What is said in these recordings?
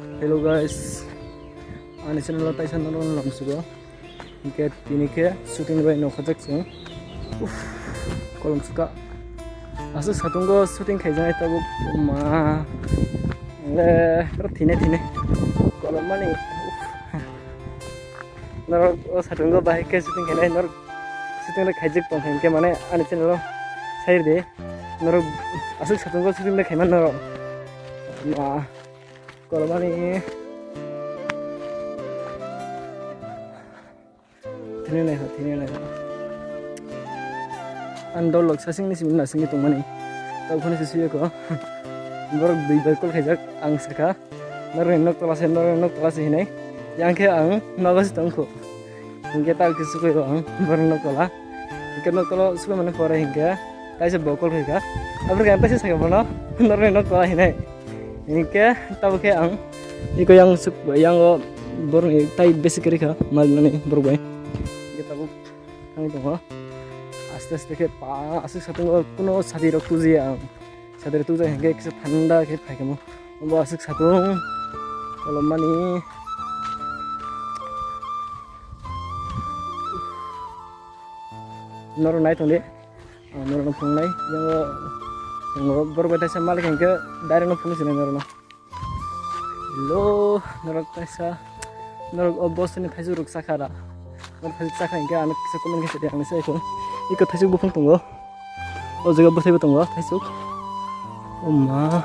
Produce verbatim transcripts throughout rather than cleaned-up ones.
Hello guys, ani channel o taisa norok lamsugo. Hinkhe tini khe shooting bai nokha jak chwng. Uff, kolom suka. Aswk satungo shooting khaijaknai tabuk ma. Le, thine thine. Kolom mani. Uff. Norok o satungo bahai khe shooting khainai norok shooting le khaijak tong kha hinkhe mane ani channel o sai rwdi. Norok aswk satungo shooting le khaiman norok. Ma. Kolomani. Thini nai ho, thini nai ho. Ang dol lok sasing ni simi nasing ni tongmani. Tau khani sisi ko. Borok dui bai kol khaijak ang saka. Norni nok tola se, norni nok tola se hinai. Yang khe ang nogo se tongkho. Hinkhe tao khe sukui rw ang borok nok tola. Hinkhe nok tola sukui mani pore hinkhe taisa bokol khaikha. Aboni khe ang taisa sakha bono norni nok tola hinai. Hinkhe tabo khe ang iko yang suk yang o borokni tai besi kwrwi kha mal mani borok bai. Hinkhe tabuk thangwi tongo. Aste aste khe pa aswk satungo kuno sati rok tujiya ang. Sadere tujak hinkhe kisa thanda khe phaikha mo. Bo aswk satung kolomani. Norok nai tongdi. Ah, norok no phunuknai. Yang, yang borok bai taisa malik hinkhe direct no phunuk sinai norok no. Lo, norok taisa. Norok o bosni thaisuk rok sakha da. Norok thaisuk sakha hinkhe ano kisa comment khe sadi ang sai ko. Iko thaisuk buphang tongo. O jaga bwsai bo tongo thaisuk. O ma.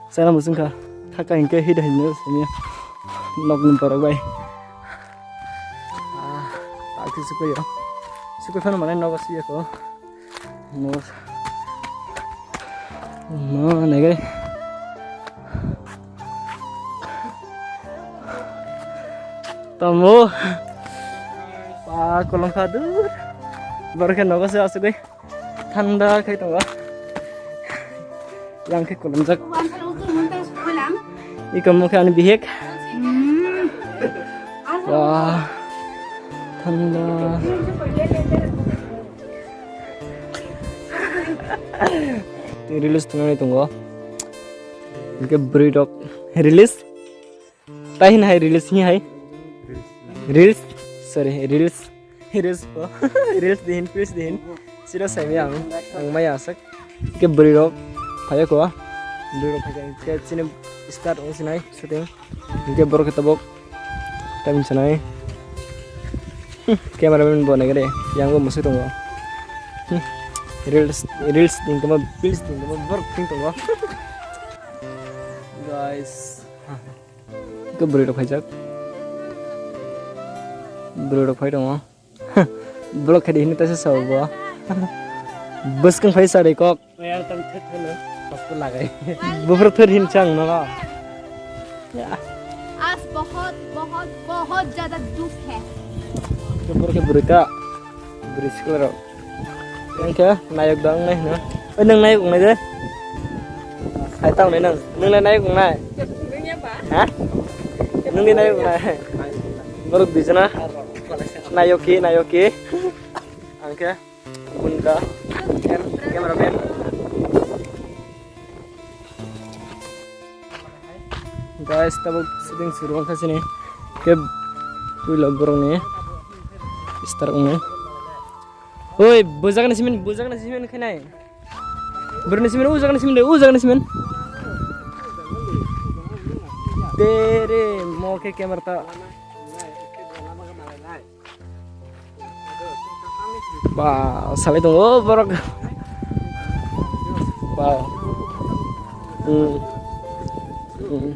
Sana bo chwngkha. Thaka hinkhe hida hinwi simi. Nokni borok bai. Ah, tak sukui yo. Sukui phano mane nogo siyako. No. No, nege. Tamo. Pa kolong kha dur. Borok khe nogo se asugui. Thanda khai tongo. Yang khe kolomjak. Iko mokhe ani bihik. Wah. Thanda. Release tunani tongo. Hinkhe bwrwi rok release. Tai hin hai reels ni hai. Reels. Sorry, reels. Reels po. Reels dihin, reels dihin. Siro sai ang. Ang maya asak. Ke bwrwi rok. Phaya ko. Bwrwi rok phaya. Ke chini start ong sinai shooting. Ke borok ke tabok. Time sanai. Cameraman bo nagare. Yang bo musi tongo. Reels, reels din kama, reels din kama borok tin tongo. Guys. Ke bwrwi rok phaijak. Bwrwi rok phai tongo. Borok khe hini taisa sao bo. Bwskang phai sari kok. Yaar, tam thik hai na, sabko lagai. Bufur thir hin chang na. आज बहुत बहुत बहुत ज्यादा दुख है। Ke borok khe bwrwi ta. Bwrwi sikla rok. Nang khe nayok dang nai hino. Oi, nang nayok nai de. Hai tang nai nang. Nang nai nayok nai. Ha? Nang ni nayok nai. Borok bijna. Nayoki, nayoki. Ang khe Kunka. Cameraman. Guys, tabuk shooting suru wngkha sini. Ke puila borokni star wngno. Oi, bujagani simin, bujagani simin khainai. Borokni simin, ujagani simin, ujagani simin. Tere, mo khe camera ta. Ba, salai tongo borok. Ba. Hmm. Hmm.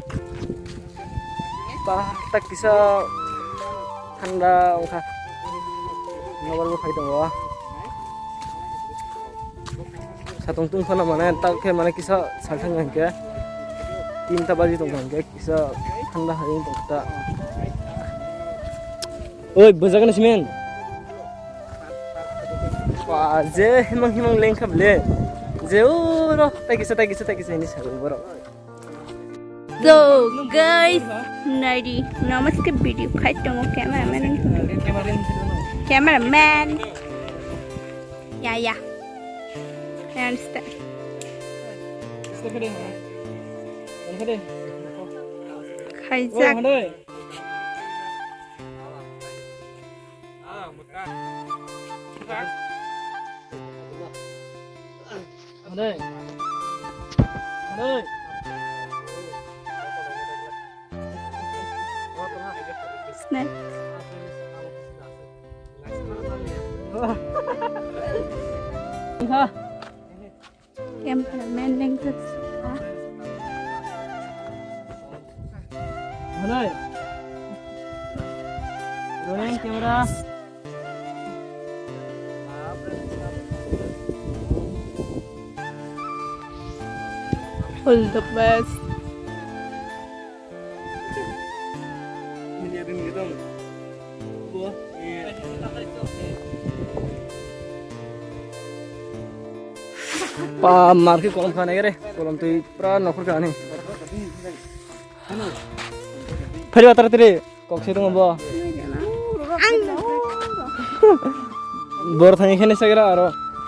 Ba, tak kisa thanda wngkha. Nobar bo phai tongo. Satung tung phano mane tak khe mane kisa salthang hinkhe tinta baji tongkha hinkhe kisa thanda hai tongkha ta. Oi, bujagani simen. Wa, je himang himang lengkha bele. Je oro, tai kisa, tai kisa, tai kisa hini sago borok. So, guys, nari, namaste video khai tongo cameraman. Cameraman. Ya, ya. I understand. Stop it, man. Stop it. Kaijak. Oi, hwnwi. Hwnwi. Hwnwi. Snack. Cameraman lengkuk. Hwnwi. Rolling camera. All the best. Pa, mar khe kolom kha nai re, kolom twi pura nokhor kha ani. Phari batara tiri. Kok se tongo bo. Ang. Bor thani khene segra aro.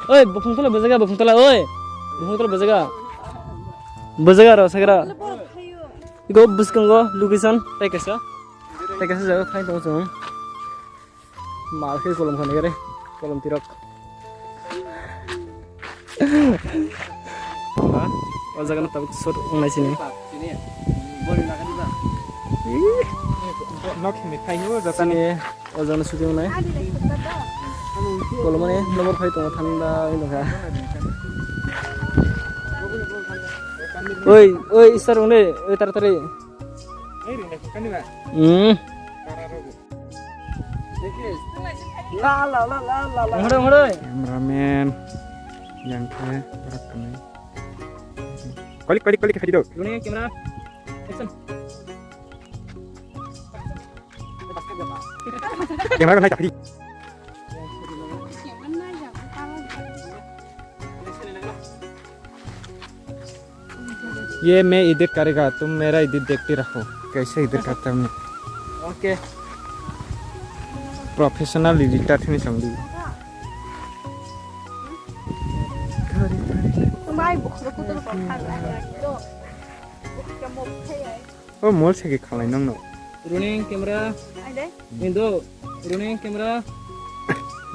Oi, bukhung tola bejega, bukhung tola, oi. Bukhung tola bejega. Bejega aro segra. Go bwskango location tai kaisa. Tai kaisa jaga thai tongo chwng. Mal khe kolom khani gare. Kolom tirok. Ha? O jaga no tabuk shot wngnai sini. Nok hini khai o jatani. Sini o jaga no shooting wngnai. Kolom mani number phai tongo thanda wng kha. Oi, oi, sir, wngnai, oi, taratari. Hmm. Ongkhoroi, ongkhoroi. Cameraman yang khe borok kwnwi. Kolik, kolik, kolik, hai dok. Runi camera. Action. Camera ko nai takri. ये मैं एडिट करेगा, तुम मेरा एडिट देखते रहो, कैसे एडिट करता हूँ मैं। Okay. Professional editor hini songdi. Bai bukhro kutul kok kha. O mol se khe khalai nang no. Running camera. Ai de. Indo. Running camera.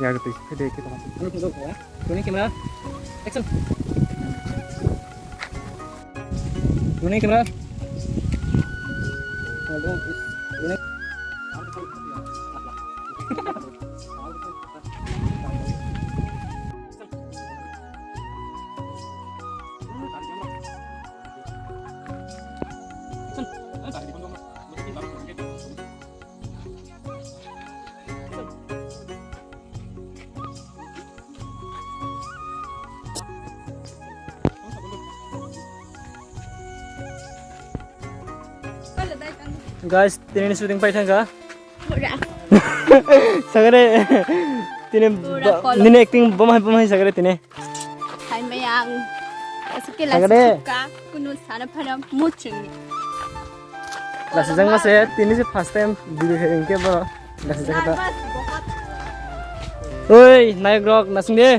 Ya, gitu. Fede, kita masuk. Ano, indo, ya. Running camera. Action. Running camera. Running. Guys, tini shooting pai thangka. Sagre, tini nini acting bomhai bomhai sagre tini. Hai mayang. Asuk ke lasi suka kunu sana phana muchung. Lasi jang mase tini se first time video hai engke bo. Lasi jang ta. Oi, naik rok nasing de.